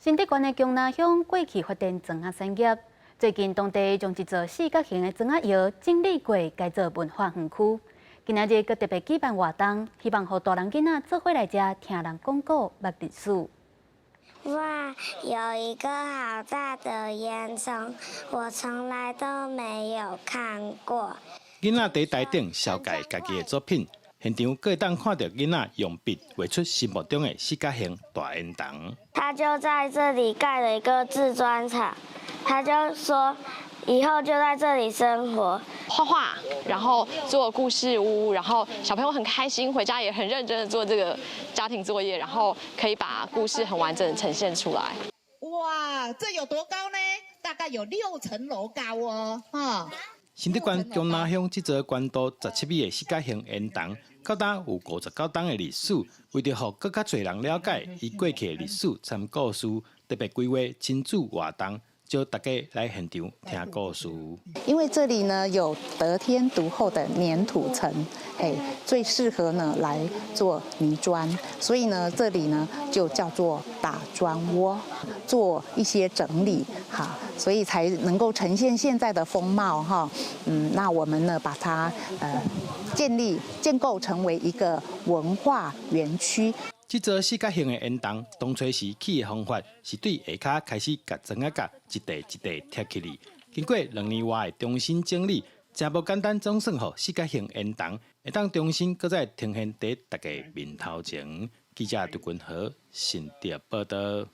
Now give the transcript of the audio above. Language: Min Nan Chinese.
新竹縣的薑林鄉過去發展磚仔產業，最近當地將這座四角形的磚仔窯整理過，改做文化園區。今仔日閣特別舉辦活動，希望予大人囡仔做伙來遮聽人講故、捌歷史。哇，有一個好大的煙囪，我從來都沒有看過。囡仔佇台頂紹介家己的作品，現場閣會當看著囡仔用筆畫出心目中的四角形大煙囪。他就在這裡蓋了一個製磚廠，他就說以後就在這裡生活，畫畫，然後做故事屋，然後小朋友很開心，回家也很認真的做這個家庭作業，然後可以把故事很完整的呈現出來。哇，這有多高呢？大概有六層樓高哦，哈。新竹縣薑林鄉這座懸高17米的四角形煙囪，到今有59冬的歷史。為著予閣較濟人了解伊過去的歷史，參故事，特別規劃親子活動，招大家來現場聽故事。因為這裡呢有得天獨厚的黏土層，嘿，最適合呢來做泥磚，所以呢這裡呢就叫做打磚窩，做一些整理，哈，所以才能夠呈現現在的風貌，哈，那我們呢把它建立建構成為一個文化園區。這座四角形的煙囪，當初時起的方法是對下跤開始共磚仔角一塊一塊貼起來。經過2年外的重新整理，誠無簡單，總算予四角形煙囪會當重新閣再呈現佇大家面頭前。記者杜君和新竹報導。